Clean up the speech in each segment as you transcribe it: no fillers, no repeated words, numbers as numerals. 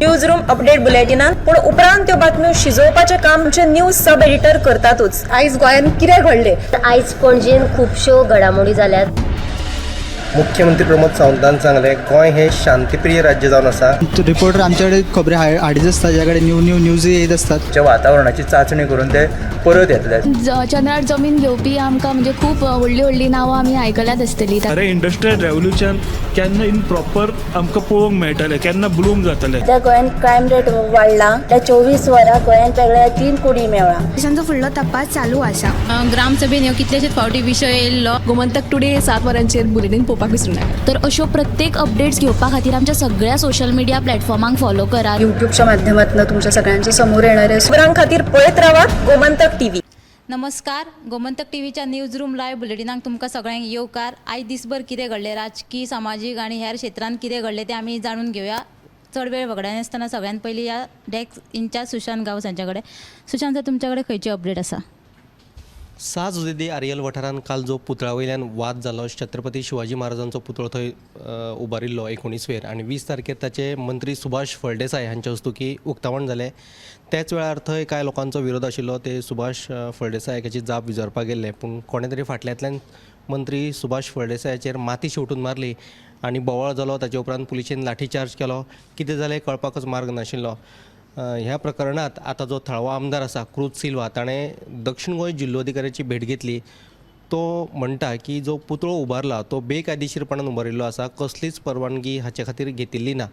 News room update बुलेटिनान. पूण उपरांत त्यो बातम्यो शिजोवपाचें काम आमचे न्यूज सब एडिटर करतातूच. आयज गोंयांत कितें घडलें? आयज पणजेन खुबश्यो घडामोडी जाल्यात. मुख्यमंत्री प्रमोद सावंतान सांगलें, गोंय हें शांतीप्रिय राज्य जावन आसा. रिपोर्टर आमच्याकडे खबरी हाडीत आसता, ज्या कडेन न्यू न्यू न्यूज येत आसतात. वातावरणाची चांचणी करून ते परत येतले. चंद्रार जमीन घेवपी आमकां म्हणजे खूब व्हडलीं व्हडलीं नांवां आमी आयकल्यात आसतलीं. खरें इंडस्ट्रियल रेवोल्युशन केन्ना इन प्रॉपर आमकां पळोवंक मेळटलें, केन्ना ब्लूम जातलें? सध्या गोंयांत क्रायम रेट वाडला. त्या 24 वरां गोंयांत वेगळ्या तीन कुडी मेवळा. तांचो फुडलो तपास चालू आसा. ग्रामसभेन ह्यो कितलेशेच फावटी विशय येयल्लो. गोमंतक टुडे 7 वरांचेर बुलेटीन पळोवपाक विसरूं नाका. तर अश्यो प्रत्येक अपडेट्स घेवपा खातीर आमच्या सगळ्या सोशल मिडिया प्लॅटफॉर्मांक फॉलो करात. युट्यूबच्या माध्यमातून तुमच्या सगळ्यांच्या समोर येणार आहे. खबरां खातीर पळयत रावात गोमंतक टीव्ही. नमस्कार, गोमंतक टीव्हीच्या न्यूज रूम लायव्ह बुलेटिनाक तुमकां सगळ्यांक येवकार. आयज दिसभर कितें घडलें, राजकी, सामाजीक आनी हेर क्षेत्रांत कितें घडलें तें आमी जाणून घेवया. चड वेळ वगडायनासतना सगळ्यात पयलीं ह्या डेस्क इन्चार्ज सुशांत गांवस हांच्या कडेन. सुशांत सर, तुमच्या कडेन खंयची अपडेट आसा? सान जुझे दे आरियल वाठारांत काल जो पुतळा वयल्यान वाद जालो, छत्रपती शिवाजी महाराजांचो पुतळो थंय उबारिल्लो 19वेर आनी 20 तारखेर ताचे मंत्री सुभाष फळदेसाय हांच्या हस्तुकी उक्तावण जालें. त्याच वेळार थंय कांय लोकांचो विरोध आशिल्लो. ते सुभाष फळदेसाय हाची जाप विचारपाक गेल्ले, पूण कोणें तरी फाटल्यांतल्यान मंत्री सुभाष फळदेसायाचेर माती शेंवटून मारली आनी बोवाळ जालो. ताचे उपरांत पुलिशेन लाठीचार्ज केलो. कितें जालें कळपाकच मार्ग नाशिल्लो. ह्या प्रकरणांत आतां जो थळावो आमदार आसा क्रूज सिल्वा, ताणें दक्षिण गोंय जिल्लोधिकाऱ्याची भेट घेतली. तो म्हणटा की जो पुतळो उबारला तो बेकायदेशीरपणान उबारिल्लो आसा, कसलीच परवानगी हाचे खातीर घेतिल्ली ना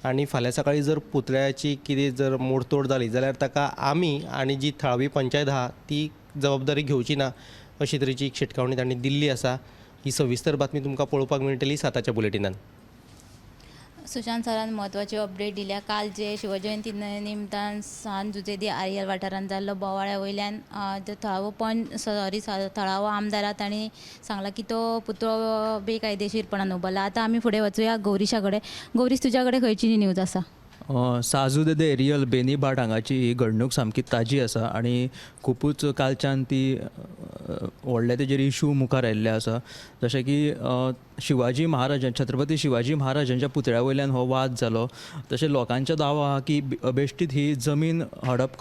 आनी फाल्यां सकाळीं जर पुतळ्याची कितें जर मोडतोड जाली जाल्यार ताका आमी आनी जी थळावी पंचायत आहा ती जबाबदारी घेवची ना, अशी तरेची एक शिटकावणी तांणी दिल्ली आसा. ही सविस्तर बातमी तुमकां पळोवपाक मेळटली 7च्या बुलेटिनान. सुशांत सरान म्हत्वाची अपडेट दिल्या. काल जे शिवजयंती निमतान सान जुजे दी आरियल वाठारांत जाल्लो बोवाळ्या वयल्यान जो थळावो पंच, सॉरी, थळावो आमदार आहा, तांणी सांगला की तो पुतळो बेकायदेशीरपणान उबारला. आतां आमी फुडें वचुया गौरीशा कडेन. गौरीश, तुज्या कडेन खंयची न्यूज आसा? साजू दे एरियल बेनीभाट हांगाची ही घडणूक सामकी ताजी आसा आनी खुबूच कालच्यान ती व्हडले तेजेर इशू मुखार आयिल्ले आसा. जशें की शिवाजी महाराजां, छत्रपती शिवाजी महाराजांच्या पुतळ्या वयल्यान हो वाद जालो. तशें लोकांचो दावो आहा की बेश्टीत ही जमीन हडप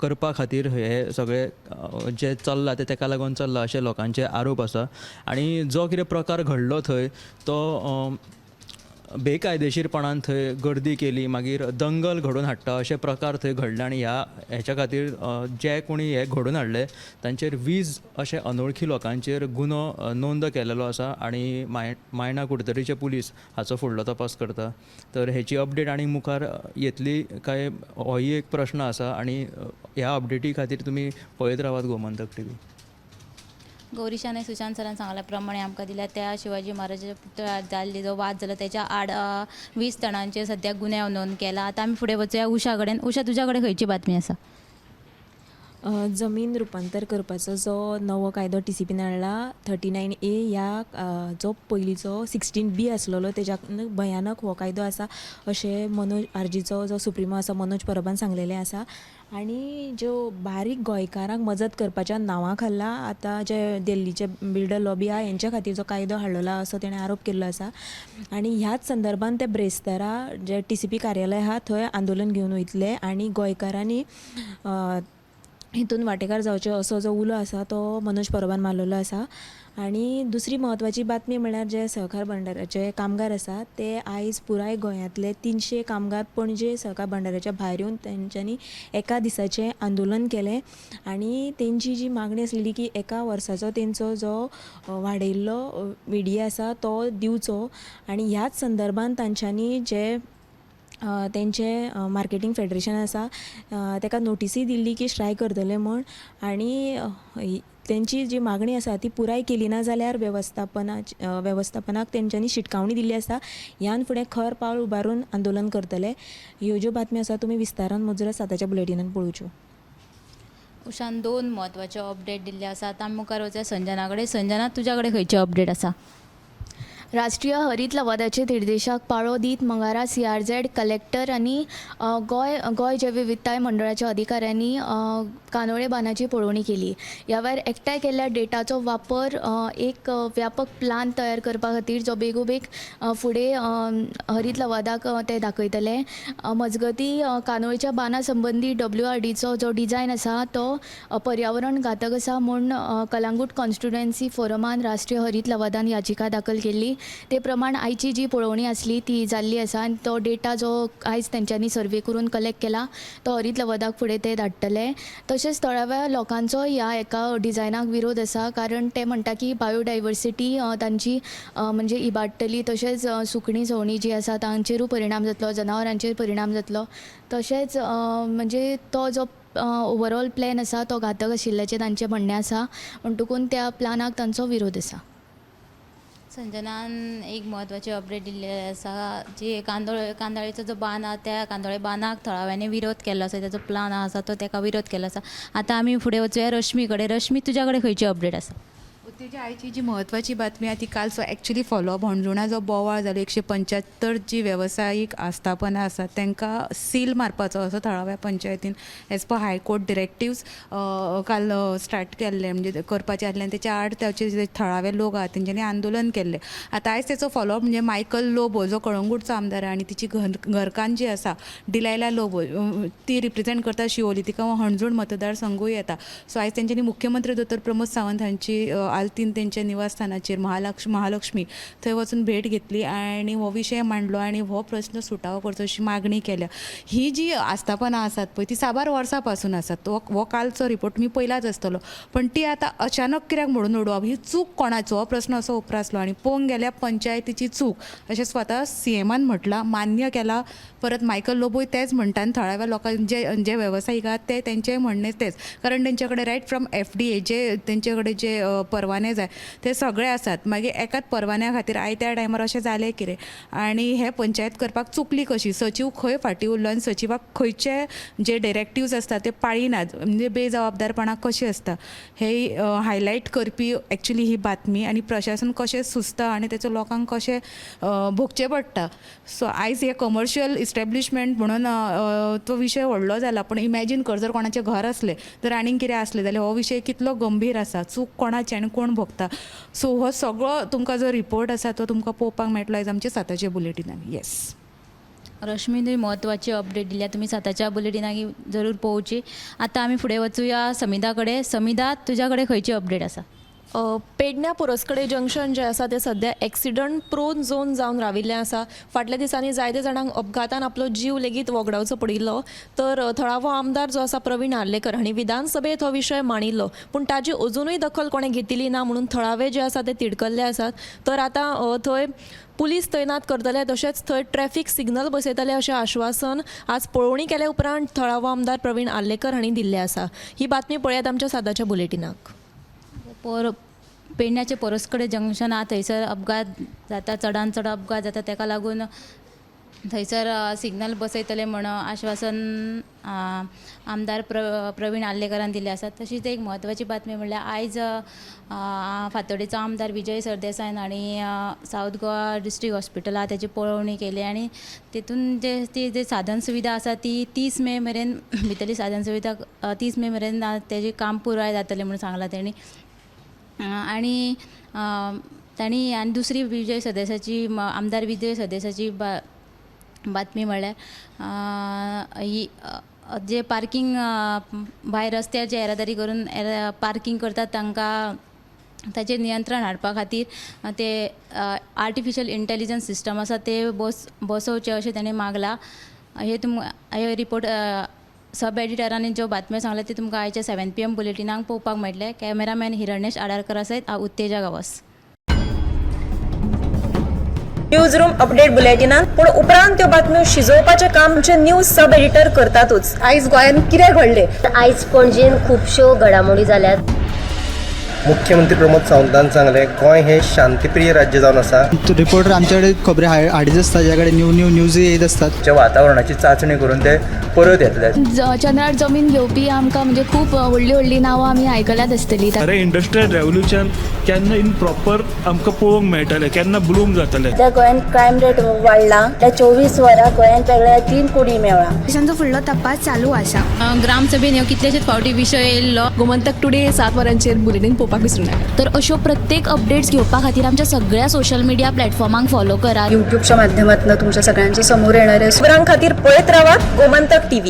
करपा खातीर हे सगळे जे चल्लां तें तेका लागून चल्लां, अशें लोकांचे आरोप आसा. आनी जो कितें प्रकार घडलो थंय तो बेकायदेशीरपणान थंय गर्दी केली, मागीर दंगल घडोवन हाडटा अशे प्रकार थंय घडले. आनी हेच्या खातीर जे कोणी हे घडोवन हाडले तांचेर 20 अशे अनोळखी लोकांचेर गुनो नोंद केलेलो आसा आनी मायणा कुडतरीचे पुलीस हाचो फुडलो तपास करता. तर हेची अपडेट आनी मुखार येतली काय होय एक प्रश्न आसा आनी ह्या अपडेटी खातीर तुमी पळयत रावात गोमंतक टीव्ही. गौरीशाने सुशांत सरान सांगल्या प्रमाणे आमकां दिल्या त्या शिवाजी महाराजाच्या पुतळ्यार जाल्ली जो वाद जालो त्याच्या आड 20 जाणांचेर सद्याक गुन्यांव नोंद केला. आतां आमी फुडें वचुया उषा कडेन. उषा, तुज्या कडेन खंयची बातमी आसा? जमीन रुपांतर करपाचो जो नवो कायदो टीसीपीन हाडला, 39A ह्या, जो पयलींचो 16B आसलेलो तेज्याकून भयानक हो कायदो आसा, अशें मनोज आरजीचो जो सुप्रिमो आसा मनोज परबान सांगलेलें आसा. आनी ज्यो बारीक गोंयकारांक मजत करपाच्या नांवा खाला आतां जे दिल्लीचे बिल्डर लॉबी आहा हेंच्या खातीर जो कायदो हाडलेलो आसा, असो तेणें आरोप केल्लो आसा. आनी ह्याच संदर्भान ते ब्रेस्तारा जे टीसीपी कार्यालय आहा थंय आंदोलन घेवन वयतले आनी गोंयकारांनी हितून वांटेकार जावचें, असो जो उलो आसा तो मनोज परबान मारलेलो आसा. आनी दुसरी म्हत्वाची बातमी म्हळ्यार जे सहकार भांडाराचे कामगार आसा ते आयज पुराय गोंयांतले 300 कामगार पणजे सहकार भांडाराच्या भायर येवन तेंच्यांनी एका दिसाचें आंदोलन केलें. आनी तेंची जी मागणी आसलेली की एका वर्साचो तेंचो जो वाडयल्लो विडी आसा तो दिवचो. आनी ह्याच संदर्भान तांच्यांनी जे तेंचें मार्केटींग फेडरेशन आसा तेका नोटिसूय दिल्ली की स्ट्रायक करतले म्हूण. आनी तेंची जी मागणी आसा ती पुराय केली ना जाल्यार वेवस्थापनाक तेंच्यांनी शिटकावणी दिल्ली आसा, ह्यान फुडें खर पावल उबारून आंदोलन करतले. ह्यो ज्यो बातम्यो आसा तुमी विस्तारान मुजरत 7च्या बुलेटिनान पळोवच्यो. उषान दोन म्हत्वाच्यो अपडेट दिल्ले आसा. आतां आमी मुखार वचुया संजना कडेन. संजना, तुज्या कडेन खंयची अपडेट आसा? राष्ट्रीय हरीत लवादाचे निर्देशाक पाळो दीत मंगारा सीआरझेड कलेक्टर आनी गोंय गोंय जैवविविधताय मंडळाच्या अधिकाऱ्यांनी कांदोळे बांदाची पळोवणी केली. ह्या वेळार एकठांय केल्ल्या डेटाचो वापर एक व्यापक प्लान तयार करपा खातीर जो बेगोबेग फुडें हरीत लवादाक ते दाखयतले. मजगती, कांदोळच्या बांदा संबंदी डब्ल्यूआरडीचो जो डिजायन आसा तो पर्यावरण घातक आसा म्हूण कलांगूट कॉन्स्टिट्युएन्सी फोरमान राष्ट्रीय हरीत लवादान याचिका दाखल केल्ली. ते प्रमाण आयची जी पळोवणी आसली ती जाल्ली आसा आनी तो डेटा जो आयज तेंच्यांनी सर्वे करून कलेक्ट केला तो हरीत लवादाक फुडें ते धाडटले. तशेंच थळाव्या लोकांचो ह्या एका डिजायनाक विरोध आसा, कारण ते म्हणटा की बायोडायवर्सिटी तांची म्हणजे इबाडटली, तशेंच सुकणीं सवणीं जीं आसा तांचेरूय परिणाम जातलो, जनावरांचेर परिणाम जातलो. तशेंच म्हणजे तो जो ओवरऑल प्लॅन आसा तो घातक आशिल्ल्याचें तांचें म्हणणें आसा, म्हणटकून त्या प्लानाक तांचो विरोध आसा. संजनान एक म्हत्वाची अपडेट दिल्ली आसा जी कांदोळेचो जो बांद आहा त्या कांदोळे बांदाक थळाव्यांनी विरोध केल्लो आसा, ताचो प्लान आसा तो ताका विरोध केल्लो आसा. आतां आमी फुडें वचुया रश्मी कडेन. रश्मी, तुज्या कडेन खंयची अपडेट आसा? उत्तेजा, आयची जी म्हत्वाची बातमी आहा ती कालचो एक्चुली फॉलोअप. हणजुणा जो बोवाळ जालो, 175 जी वेवसायीक आस्थापनां आसात तांकां सील मारपाचो असो थळाव्या पंचायतीन एज पर हायकोर्ट डिरेक्टिव्स काल स्टार्ट केल्ले, म्हणजे करपाचें आसलें आनी तेच्या आड ताचे जे थळावे लोक आहात तेंच्यांनी आंदोलन केल्लें. आतां आयज तेचो फॉलोअप म्हणजे मायकल लोबो जो कळंगूटचो आमदार आहा आनी तिची घरकान्न जी आसा डिलायला लोबो, ती रिप्रेजेंट करता शिवोली, तिका हणजूण मतदारसंघूय येता. सो आयज तेंच्यांनी मुख्यमंत्री दोतोर प्रमोद सावंत हांची आलतीन तेंच्या निवासस्थानाचेर महालक्ष्मी थंय वचून भेट घेतली आनी हो विशय मांडलो आनी हो प्रस्न सुटावो करचो अशी मागणी केल्या. ही जी आस्थापनां आसात पळय ती साबार वर्सां पासून आसात. तो हो कालचो रिपोर्ट तुमी पयलाच आसतलो, पण ती आतां अचानक कित्याक म्हणून उडोवप, ही चूक कोणाचो हो प्रस्न असो उप्रासलो आनी पळोवंक गेल्यार पंचायतीची चूक अशें स्वता सीएमान म्हटलां, मान्य केलां. परत मायकल लोबोय तेच म्हणटा आनी थळाव्या लोकांक जे जे वेवसायीक आहात ते तेंचेय म्हणणें तेच, कारण तेंचे कडेन रायट फ्रॉम एफडीए जे तेंचे कडेन जे परवाने जाय ते सगळे आसात. मागीर एकाच परवान्या खातीर आयत्या टायमार अशें जालें कितें आनी हे पंचायत करपाक चुकली कशी, सचीव खंय फाटीं उरलो आनी सचिवाक खंयचे जे डिरेक्टिव्स आसता ते पाळिनात, म्हणजे बेजबाबदारपणां कशीं आसता हे हायलायट करपी एक्चुली ही बातमी आनी प्रशासन कशें सुचता आनी तेचो लोकांक कशें भोगचें पडटा. सो आयज हे कमर्शियल इस्टेब्लिशमेंट म्हणून तो विशय व्हडलो जाला, पूण इमॅजीन कर जर कोणाचें घर आसलें तर आनीक कितें आसलें जाल्यार हो विशय कितलो गंभीर आसा, चूक कोणाची आनी कोण भोगता. सो हो सगळो तुमकां जो रिपोर्ट आसा तो तुमकां पळोवपाक मेळटलो आयज आमच्या साताच्या बुलेटिनान. येस रश्मी, तुवें म्हत्वाची अपडेट दिल्या, तुमी साताच्या बुलेटिनाक जरूर पळोवची. आतां आमी फुडें वचुया समिधा कडेन. समिधा, तुज्या कडेन खंयची अपडेट आसा? पेडण्या पोरस्कडे जंक्शन जें आसा तें सद्या एक्सिडंट प्रोन झोन जावन राविल्लें आसा. फाटल्या दिसांनी जायते जाणांक अपघातान आपलो जीव लेगीत वगडावचो पडिल्लो. तर थळावो आमदार जो आसा प्रवीण आर्लेकर हांणी विधानसभेंत हो विशय मांडिल्लो, पूण ताजी अजुनूय दखल कोणें घेतिल्ली ना म्हणून थळावे जे आसा ते तिडकल्ले आसात. तर आतां थंय पुलीस तैनात करतले, तशेंच थंय ट्रॅफिक सिग्नल बसयतले अशें आश्वासन आज पळोवणी केले उपरांत थळावो आमदार प्रवीण आर्लेकर हांणी दिल्लें आसा. ही बातमी पळयात आमच्या साताच्या बुलेटिनाक. पेडण्याचे पोरस्कडे जंक्शन आहा थंयसर अपघात जाता, चडान चड अपघात जाता, तेका लागून थंयसर सिग्नल बसयतले म्हण आश्वासन आमदार प्रवीण आर्लेकरान दिल्लें आसा. तशीच एक म्हत्वाची बातमी म्हणल्यार आयज फातोडेचो आमदार विजय सरदेसाय हांणी सावथ गोवा डिस्ट्रिक्ट हॉस्पिटल आहा तेची पळोवणी केली आनी तेतून जे ती जे साधन सुविधा आसा ती 30 मे मेरेन भितरली साधन सुविधा 30 मे मेरेन तेजें काम पुराय जातलें म्हणून सांगलां तेणी. आनी तांणी आनी दुसरी विजय सरदेसाची आमदार विजय सरदेसाची बातमी म्हळ्यार ही जे पार्कींग भायर रस्त्यार जे येरादारी करून पार्कींग करतात तांकां ताचेर नियंत्रण हाडपा खातीर ते आर्टिफिशियल इंटेलिजन्स सिस्टम आसा ते बसोवचें अशें ताणें मागलां. हे हे रिपोर्ट सब एडिटरांनी ज्यो बातम्यो सांगल्या त्यो तुमकां आयच्या 7 PM बुलेटिनाक पळोवपाक मेळटलें. कॅमेरामॅन हिरण्येश आडारकर सयत हांव उत्तेजा गांवस. न्यूज रूम अपडेट बुलेटिनान, पूण उपरांत त्यो बातम्यो शिजोवपाचें काम आमचे न्यूज सब एडिटर करतातूच. आयज गोंयांत कितें घडलें, आयज पणजेन खुबश्यो घडामोडी जाल्यात. मुख्यमंत्री प्रमोद सावंतान सांगलें, गोंय हें शांतीप्रिय राज्य जावन आसा. रिपोर्टर आमच्या कडेन खबरी हाडीत आसता, ज्या कडेन न्यू न्यू न्यूज येत आसतात. वातावरणाची चांचणी करून ते परत येतले. चंद्रार जमीन घेवपी आमकां म्हणजे खूब व्हडलीं व्हडलीं नांवां आमी आयकल्यात आसतलीं. खरें इंडस्ट्रियल रेवोल्युशन केन्ना इन प्रॉपर आमकां पळोवंक मेळटलें, केन्ना ब्लूम जातलें. सध्या गोंयांत क्रायम रेट वाडला. त्या 24 वरां गोंयांत वेगळ्या 3 कुडी मेळ्ळा. तांचो फुडलो तपास चालू आसा. ग्रामसभेन ह्यो कितलेशेच फावटी विशय येयल्लो. गोमंतक टुडे 7 वरांचेर बुलेटीन पळोवपाक विसरूं नाका. तर अश्यो प्रत्येक अपडेट्स घेवपा खातीर आमच्या सगळ्या सोशल मिडिया प्लॅटफॉर्मांक फॉलो करात. यूट्यूबच्या माध्यमातून तुमच्या सगळ्यांच्या समोर येणारे. खबरां खातीर पळयत रावात गोमंतक टीव्ही.